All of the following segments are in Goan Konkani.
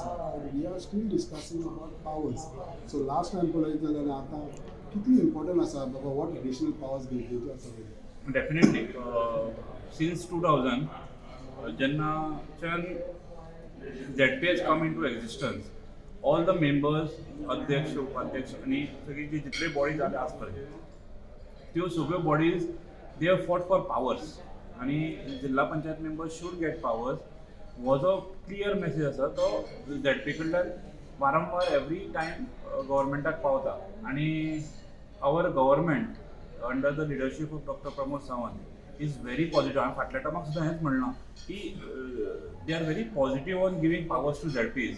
आसा. We are still discussing about powers. So last time पळयत जाल्यार आतां कितली इम्पॉर्टंट आसा बाबा, what additional powers गरजेचे आसा पळय? डेफिनेटली. सिन्स 2000 जेन्नाच्यान ZP has come into existence, all the members, अध्यक्ष, उपाध्यक्ष आनी सगळी जी जितले बॉडीज जाले आज पर्यंत, त्यो सगळ्यो bodies, they have fought for powers आनी जिल्हा panchayat members should get powers हो जो क्लियर मेसेज आसा तो झेडपी कडल्यान वारंवार एवरी टायम गव्हर्मेंटाक पावता आनी our government under the leadership of Doctor Pramod Sawant is very positive. हांवें फाटल्या टायमाक सुद्दां हेंच म्हणलां की they are very positive on giving powers to ZPs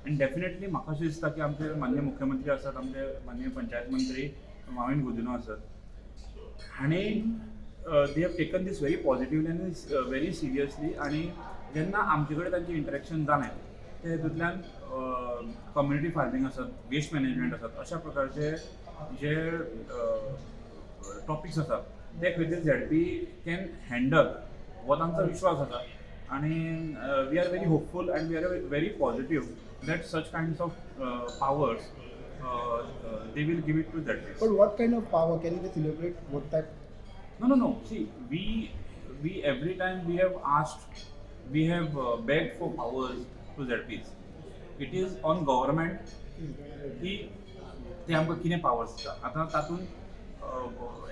आनी डेफिनेटली म्हाका अशें दिसता की आमचे माननीय मुख्यमंत्री आसात, आमचे माननीय पंचायत मंत्री माविन गुदिन्हो आसात हांणी they have taken this very positively आनी व्हेरी सिरियसली. आनी जेन्ना आमचे कडेन तांचें इंटरेक्शन जालें, ते हितूंतल्यान कम्युनिटी फार्मींग आसत, वेस्ट मॅनेजमेंट आसत, अशा प्रकारचे जे टॉपिक्स आसात ते खंय तरी झेडपी can handle हो तांचो विश्वास आसा आनी we are very hopeful and we are very positive that such kinds of powers they will give it to ZP. But what kind of power? Can you just elaborate what type? No. See, we every time we have asked, we have begged for powers to ZPs. It is on government की ते आमकां कितें पावर्स दिता. आतां तातूंत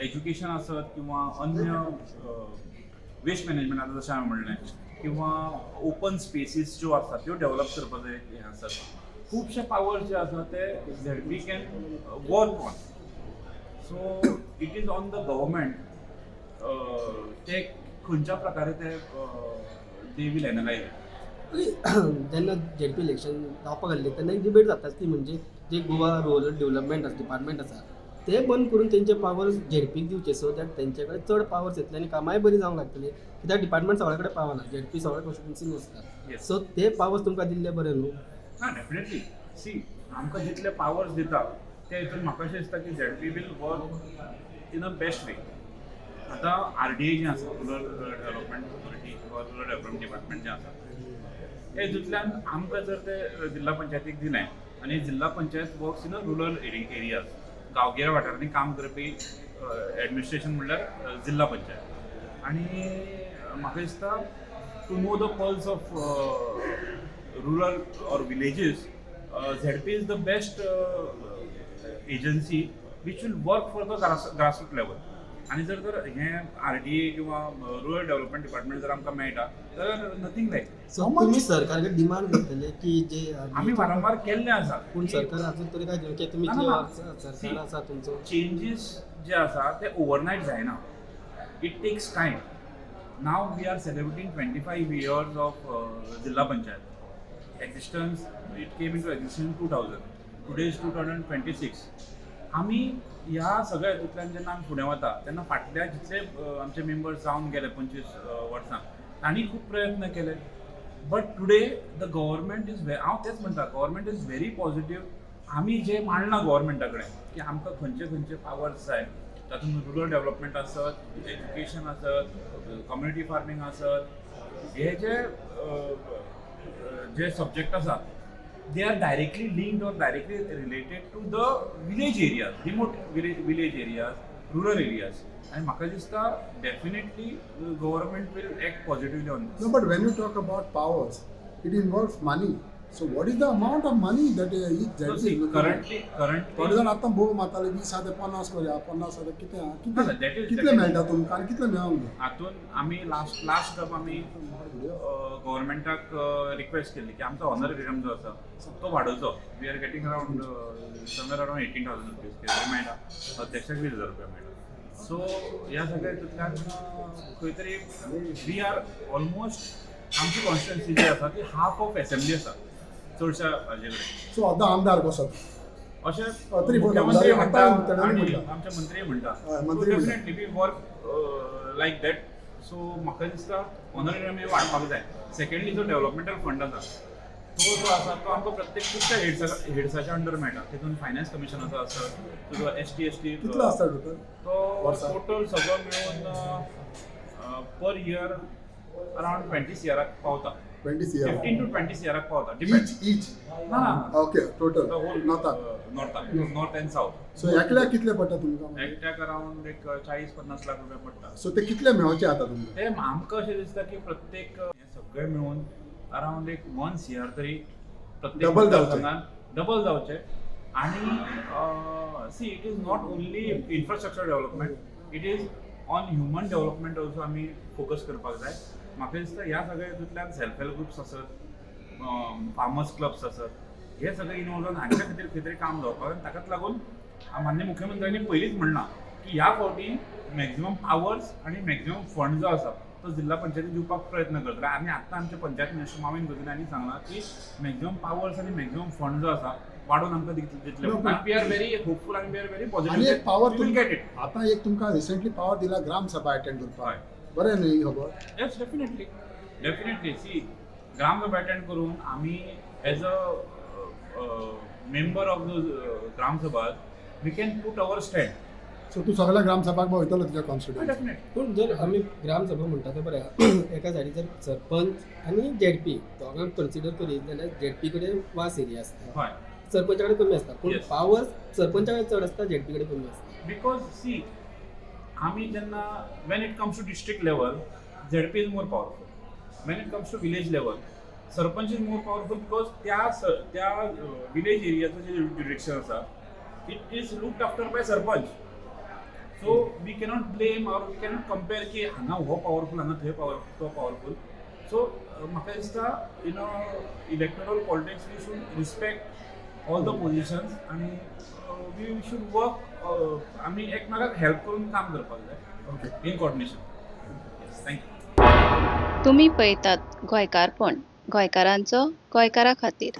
एज्युकेशन आसत किंवा अन्य वेस्ट मॅनेजमेंट आतां जशें हांवें म्हणलें किंवा ओपन स्पेसीस ज्यो आसात त्यो डेव्हलप करपाचे हें आसत, खुबशे पावर्स जे आसा ते ZP can work on. So it is on the government ते खंयच्या प्रकारे ते they will analyse. जेन्ना झेडपी इलेक्शन जावपाक आसलें तेन्ना एक डिबेट जाता ती म्हणजे जे गोवा रुरल डेव्हलपमेंट आसा, डिपार्टमेंट आसा, ते बंद करून तेंचे पावर्स झेडपीक दिवचे, सो that तेंचे कडेन चड पावर्स येतले आनी कामाय बरी जावंक लागतली, कित्याक डिपार्टमेंट सगळे कडेन पावना, झेडपी सगळे कॉन्स्टिट्युन्सीन वचता. सो ते पावर्स तुमकां दिल्ले बरे न्हू? ना, डेफिनेटली. सी, आमकां जितले पावर्स दिता ते हितून म्हाका अशें दिसता की ZP will work in a best way. आतां आरडीए जें आसा, रुरल डेव्हलपमेंट ऑथॉरिटी किंवा रुरल डेव्हलपमेंट डिपार्टमेंट जें आसा, ते हितूंतल्यान आमकां जर ते जिल्हा पंचायतीक दिलें आनी जिल्हा panchayat works in a rural areas, गांवगिऱ्या वाठारांनी काम करपी एडमिनिस्ट्रेशन म्हणल्यार जिल्हा पंचायत. आनी म्हाका दिसता to know the pulse of rural or villages, ZP is the best agency which will work for the grassroot level. आनी जर तर हें आरडीए किंवा रुरल डेव्हलपमेंट डिपार्टमेंट जर आमकां मेळटा जाल्यार नथींग लायक. सो तुमी सरकार कडेन डिमांड करतले की जे आमी वारंवार केल्लें आसा. पूण सरकार अजून तरी काय दिवं की तुमी ना, इतले ना, ना. वर्सां सरकार आसा तुमचो. चेंजीस जे आसा ते ओवरनायट जायना, it takes time. Now we are celebrating 25 years of जिल्हा panchayat existence. It came into existence 2000. Today is 2026. आमी ह्या सगळ्या हितूंतल्यान जेन्ना आमी फुडें वता तेन्ना फाटल्या जितले आमचे मेंबर्स जावन गेले 25 वर्सां, तांणी खूब प्रयत्न केले, but today the government is, हांव तेच म्हणटा, government is very positive. आमी जे मांडलां गव्हर्मेंटा कडेन की आमकां खंयचे खंयचे पावर्स जाय, तातूंत रुरल डेव्हलपमेंट आसत, एज्युकेशन आसत, कम्युनिटी फार्मींग आसत, हे जे जे सब्जेक्ट आसा, they are directly linked or directly related to the village areas, remote village areas, rural areas. आनी म्हाका दिसता definitely government will act positively on No, but when you talk about powers, it involves money. So what is the amount of money that each this. ZP is looking at? Currently currently थोडे जाण आतां भोव मारताले, 20 ते 50 करया, 50 जाल्यार कितें आहा? ना, ना, कितें कितले मेळटा तुमकां आनी कितले मेळोंक जाय? हातून आमी लास्ट लास्ट टर्म आमी गव्हर्मेंटाक रिक्वेस्ट केल्ली की आमचो ऑनरेरियम जो आसा तो वाडोवचो. We are getting around somewhere around ₹18,000 कितें मेळटा, अध्यक्षाक 20,000 रुपया मेळटा. सो ह्या सगळ्या हितूंतल्यान खंय तरी we are almost, आमची कॉन्स्टिट्युन्सी जी आसा ती हाफ ऑफ एसेंब्ली आसा चडशा हाजे कडेन. सो आतां आमदार कसो? अशें तरी मुख्यमंत्री आमदार म्हणटा आतां आनी म्हणटा. आमचे मंत्री म्हणटा. हय, मंत्री म्हणटा. Definitely we work like that. So म्हाका दिसता ऑनरेरियम हे वाडपाक जाय. सेकंडली, जो डेव्हलपमेंटल फंड आसा तो जो आसा तो आमकां प्रत्येक खुबश्या हेड्साच्या अंडर मेळटा. तितून फायनान्स कमिशनाचो आसत, तुजो एसटी एसटी. कितलो आसता टोटल तो वर्साक? टोटल सगळो मेळून पर इयर अरावंड 20 सीआराक पावता. 20 सीआर? 15 टू 20 सीआराक पावता, डिपेंड. Each each? ना. ओके, टोटल नॉर्थाक? नॉर्थाक, नॉर्थ अँड साऊथ. सो एकल्याक कितले पडटा तुमकां? एकट्याक अरावंड एक 40-50 लाख रुपया पडटा. सो ते कितले मेळचे आतां तुमकां? ते आमकां अशें दिसता की प्रत्येक हें सगळें मेळून अरावंड एक 1 सीआर तरी प्रत्येक Double जावचें. मतदारसंघात डबल जावचें. आणि see, it is not only infrastructure development, it is on human development also. आमी फोकस करपाक जाय. म्हाका दिसता ह्या सगळ्या हितूंतल्यान सेल्फ हेल्प ग्रुप्स आसत, फार्मर्स क्लब्स आसत, हे सगळे इनवॉल्व जावन हांच्या खातीर खंय तरी काम जावपाक. आनी ताकाच लागून मान्य मुख्यमंत्र्यांनी पयलींच म्हणलां की ह्या फावटी मॅक्झिमम पावर्स आनी मॅक्झिमम फंड जो आसा तो जिल्हा पंचायती दिवपाक प्रयत्न करतले. आनी आत्तां आमचे पंचायत मिनिस्टर माविन गुदिन्हो हांणी सांगलां की मॅक्झिमम पावर्स आनी मॅक्झिमम फंड जो आसा वाडोवन आमकां दितले. No, आनी we are very hopeful आनी we are very आनी एक power positive will get it. आतां एक तुमकां रिसेंटली पावर दिला ग्राम सभा अटेंड करपाक, बरें न्ही ही खबर? Yes, definitely, definitely. सी, ग्रामसभा अटेंड करून आमी as a member of the Gram Sabha we can put our stand. So तूं सगळ्या ग्रामसभाक वयतलो तुज्या कॉन्स्टिट्युएन्सी? डेफिनेटली. पूण जर आमी ग्रामसभा म्हणटा तें बरें आहा. एका सायडीन जर सरपंच आनी झेडपी दोगांक कन्सिडर करीत जाल्यार झेडपी कडेन वास एरिया आसता, सरपंचा कडेन कमी आसता, पूण पावर सरपंचा कडेन चड आसता, झेडपी कडेन कमी आसता. Because सी, आमी जेन्ना when it comes to district level, ZP is more powerful. When it comes to village level, sarpanch is more powerful, because त्या विलेज एरियाचो जे ज्युरिडिक्शन आसा, it is looked after by sarpanch. So we cannot blame or we cannot compare की हांगा हो पावरफूल, हांगा थंय पावर तो पावरफूल. सो म्हाका दिसता in a electoral politics we should respect all the positions आनी we should work, आमी एकमेकाक हेल्प करून काम करपाक जाय in coordination. Yes, thank you. तुमी पळयतात गोंयकारपण, गोंयकारांचो गोंयकारा खातीर.